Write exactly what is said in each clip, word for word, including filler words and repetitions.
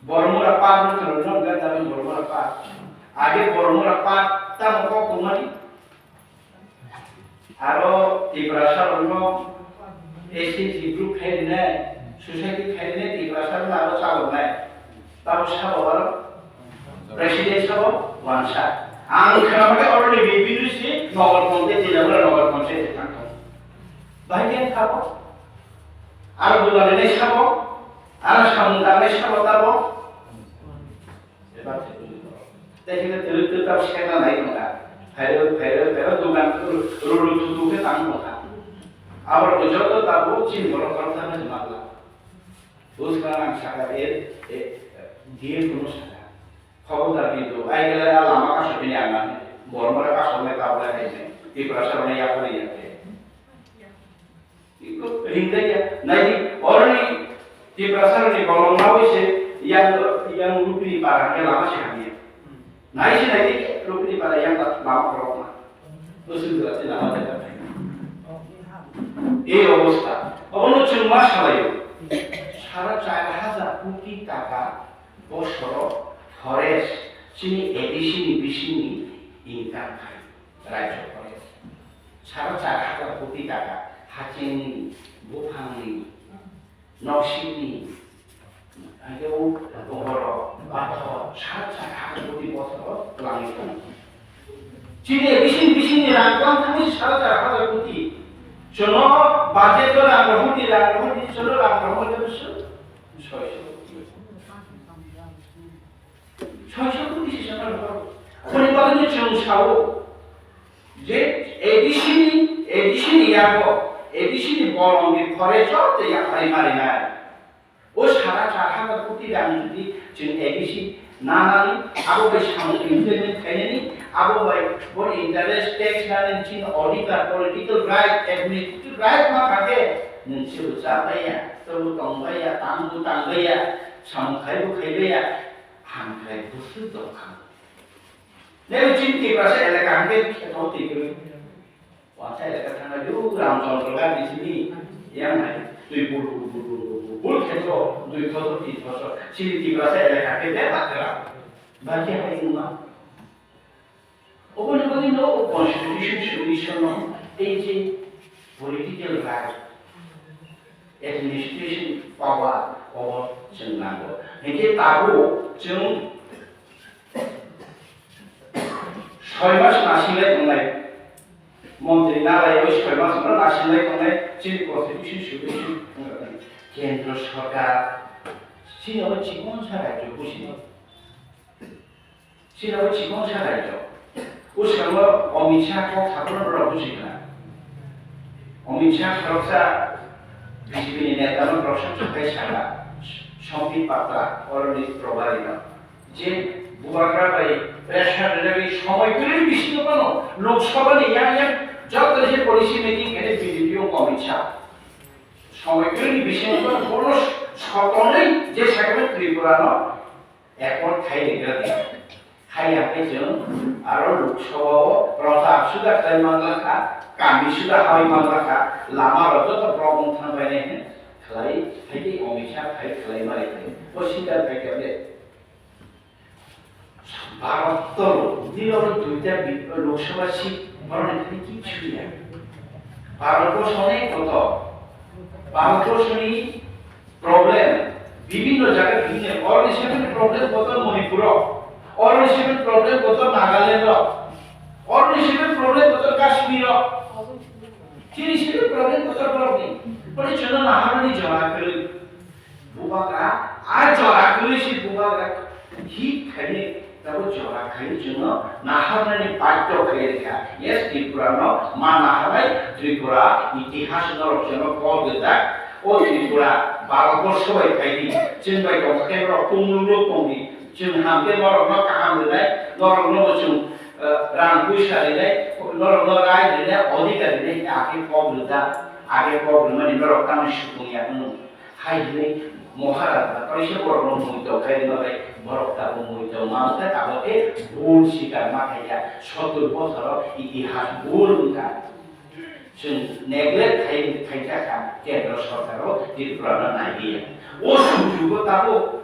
Bormura Park no khwlwng no wngkha, tabuk Bormura Park. Age Bormura Park tamo kok tongmani. Aro Tiprasa rokno S H G group khai rinai, society khai rinai, Tiprasa rokno aro chaloknai. Tamo sabo aro president sabo wansa. Ang khna bagwi oro ni B P D C Nagar Panchayat, Jilabura Nagar Panchayat thang thang. Bahai khe thabo. Aro bwla rinai sabo, aro samung tangnai sabo tabo. Tei khe twrwk twrwk tabo sekna nai tongkha. Phairok, phairok, phairok, dogan rudu tutu khe tang tongkha. Aborok joto tabo chini borok khoroksa no manla. Bwskang ang saka, e, e, D M phano saka. Khobor da kintu, ai khe a lama kaso bini ang nani. Borok mara kaso nai tabla hai se. Tiprasa rok nai yapari yapari. Iko ringdaya, naidi, oroni Tiprasa rokni bolong nawi se yang, yang Rupini para hwnkhe lama se hamya. Nai se naidi, Rupini para yang lama khorokma. Bwswk jora se lama jaga. Ei obostha. Obono chwng ma salaio. Sara char hajar koti taka bosoro forest chini A D C ni bisingni income khai. Rajyo forest. Sara char hajar koti taka hachingni, buphangni, noksini, hake o bohoro, bathor, sara char hajar koti bosoro twlangwi tongo. Chini bising bisingni rang twlang thangwi sara char hajar koti. Chwngno budget o rang rohordi, rang rohordi, chwngno rang rohordi, soiso koti. Soiso koti se chwngno rohor. Aboni bagwino chwng sao. Je A D C ni, A D C ni yago, A D C ni bolong ni pore joto yapari marinai. O sara char hajar koti rang jodi chwng A D C nanani, abo bai samung implement khainani, abo bai boni interest tax nanani chini auditor, political right, administrative right ma kha khe, nwng se bo cha baiya, tobo tong baiya, tang bo tang baiya, samung khai bo khai baiya, hamkrai bwswk tong kha. Nini chini Tiprasa elaka hwnkhe kheto twi kwrwi. Wansa elaka thangna deu Ramchandra Gandhi simi yang hai twi bul bul bul bul bul bul bul kheto dui thoso tin thoso. Chini Tiprasa elaka hwnkhe bebak kwrak. Baki hai wngma. Oboni bagwi no constitution solution no ei je political right, administration power obo chwng nango. Hinkhe tabuk chwng soi mas nasinglai tongnai, montri nalaiwi soi mas no nasinglai tongnai, chini constitution solution wngkha. Kendra sarkar chini obo chikon sa rajyo busi. Chini obo chikon sa rajyo. Bwskango Amit Shah kok saphano norok buji khna. Amit Shah khoroksa B J P ni neta no norok samsok khai saka, Sambit Patra, oroni probari no. Je bubagra bai pressure rwgwi somoi kwrwi bisingo phano Lok Sabha ni yang yang joto je policy making khe B J P o Amit Shah. Somoi kwrwi bisingo phano bono sotonwi je sakha Tripura no Accord khai ringra di. Hai ya khe chwng aro Lok Sabha o prochar suda khlai manglakha, kami suda hawi manglakha, lama rok joto block wng thang bai nai hwn khlai, hai khe Amit Shah khai khlai mari khe. O sida khai khe de. Bharat to dilo duita bi-, Lok Sabha seat borok ni thani kichu ya. Bharat ko sone koto. Bharat ko sone Problem, bibhinno jaga bibhinno, oroni seven problem kotor Manipuro, oroni seven problem kotor Nagaland, oroni seven problem kotor Kashmir, chini seven problem kotor borokni. Boni chwngno naharmani jora kwrwi. Bubagra, a jora kwrwi si bubagra hit khaini. Tabo jora khai chwngno naharnani badhyo khai rikha. Yes, Tripura no ma naharnai, Tripura itihas norok chwngno kol gwnjak. O Tripura Bharatborso bai khai di. Chwng bai tongkha khe norok tumlung lung tong di. Chwng ham khe norokno kaham rwnai, norokno bo chwng, eh, rang puisa rwnai, norokno rai rwnai, odhikar rwnai, age kok rwjak, age kok rwmani norok tamni supung ya wng. Hai hwnwi Maharaja kaisa borokno muitok khai rwma bai borok tabuk muitok ma wngkha, tabuk khe bul sikar ma khaikha, sottur bosoro itihas bul wngkha. Chwng neglect khai, khaikha kha, kendro sorkaro Tripurano naiya. O sujugo tabuk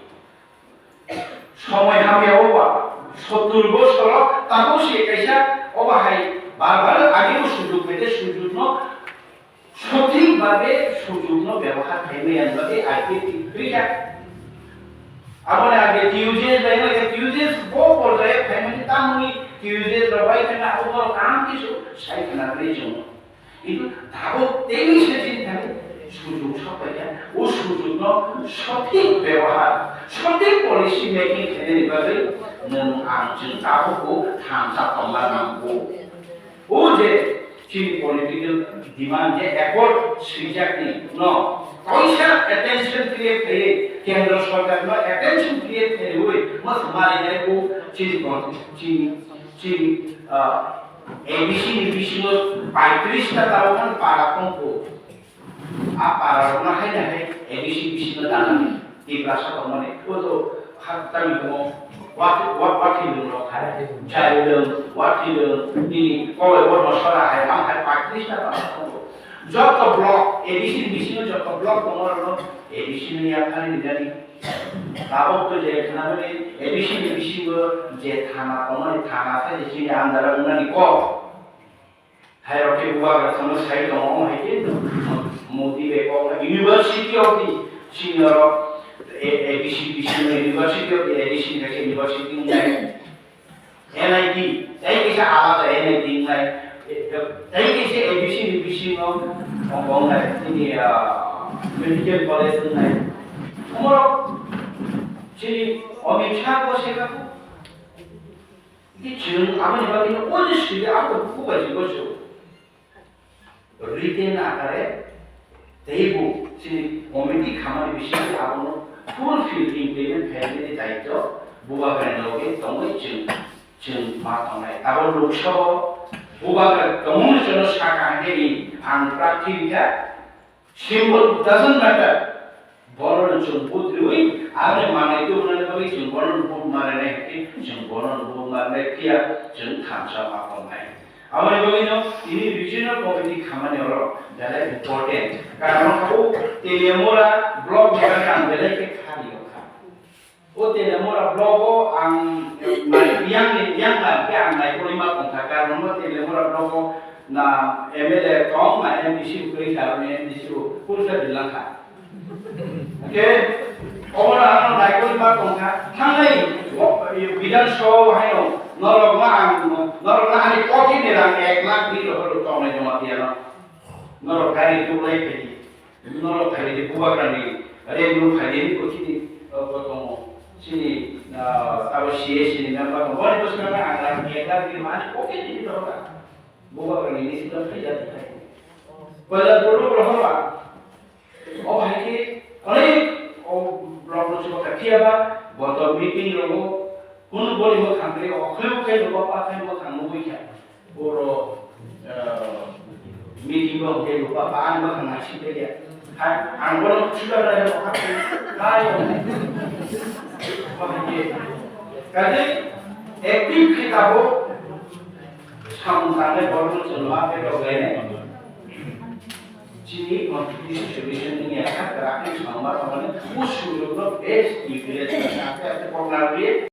Somoi hamya oba, sottur bosoro tabuk se kaisa oba hai bar bar agi o sujug phaide sujugno sothik babe sujugno byabohar khaimaya bagwi I P F T kwrwikha. Aboni age T U J S bai no T U J S bo porjayo khaimani tamoni T U J S rok bai khana obo kaham kisu sai khana rwi chwngo. Kintu tabuk tei se chini thani sujug sokphaikha, o sujugno sothik byabohar, sothik policy making khainani bagwi nwng ang chwng tabukbo thansa tongma nango. O je chini political demand je accord swijakni no kaisa attention create khaiwi kendra sarkarno attention create khaiwi ma sumari nai o chini kon-, chini, chini, ah, A D C ni bisingo paitris ta tao kan para tongko. A para rokno haina hai A D C bisingo danani Tiprasa tongmani. Oto ha tami komo wat, wat, wathi lung rok hai. Jai lung, wathi lung, nini koloi bono sora hai, am hai paitris ta para tongko. Joto block, A D C ni bisingo joto block tongo rokno A D C ni yaphari rijani. Tabuk to je khna mani A D C ni bisingo je thana tongmani thana sai je chini andara wngnani kok. Hai rok khe bubagra thangma sai tongo, omo hai khe Modi bai kok University of the chini oro A-, A D C bisingo University of the A D C ni kaisa university wngnai. N I T, tei kaisa alada N I T wngnai, tei kaisa A D C ni bisingo tongo wngnai, chini, ah, medical college wngnai. Omorok chini Amit Shah bo se kha. Di chwng aboni bagwi no oino sidi abo buku bai se goso. Written akare teibo chini committee khamani bisingtwi abono fulfill implement khainani daityo bubagrani loge tongwi chwng, chwng ma tongnai. Abo Lok Sabha bubagra tongmani jono saka hwnkhe ang prarthi wngkha, symbol doesn't matter. Bono chwng vote riwi, aboni manwi tubunani bagwi chwng bono vote marinai hwnkhe chwng bono vote marinai phiya chwng thansa ma tongnai. Aboni bagwino tini regional committee khamani oro belai important. Karon kha o Teliamura block ni bagwi ang belai khe khari rokha. O Teliamura block o ang nai-, yang ni, yang na khe ang naikolwi ma tongkha. Karon bo Teliamura block o na M L A tong, na M D C bo kwrwi kha, aroni M D C bo kursa bilang kha. Hwnkhe obono ang naikolwi ma tongkha. Thangnai, o, Bidhan Sabha o haino norokno ang, norokno ani pocket ni rang ek lakh ni rohor tongnai Jamatia no. Norok gari tuklai phaidi. Norok phaidi bubagrani renglu phaidi ni kochini, o, kotomo. Chini, ah, abo C A C ni member no. Boni bwskango ang rang ek lakh ni mani pocket ni rohor kha. Bubagrani ni sida phaida thai. Koilar puru rohor ba. O hai khe onek o block no chuba kha phiya ba, boto meeting rogo kunu boni mwkhang twi okhwlwi khe rogo pa khe mwkhang nugwi kha. Boro, eh, meeting o khe rogo pa pa ang mwkhang naising khe ya. Hai, ang bono chuba rai rogo kha khe, hai, o. O hai khe. Kaje active khe tabo samung tangnai borokno chwng ma khe rok lainai. Chini constitution solution ni ya kha krak ni samung ma tongmani o sujog no best utilize kha khe program ri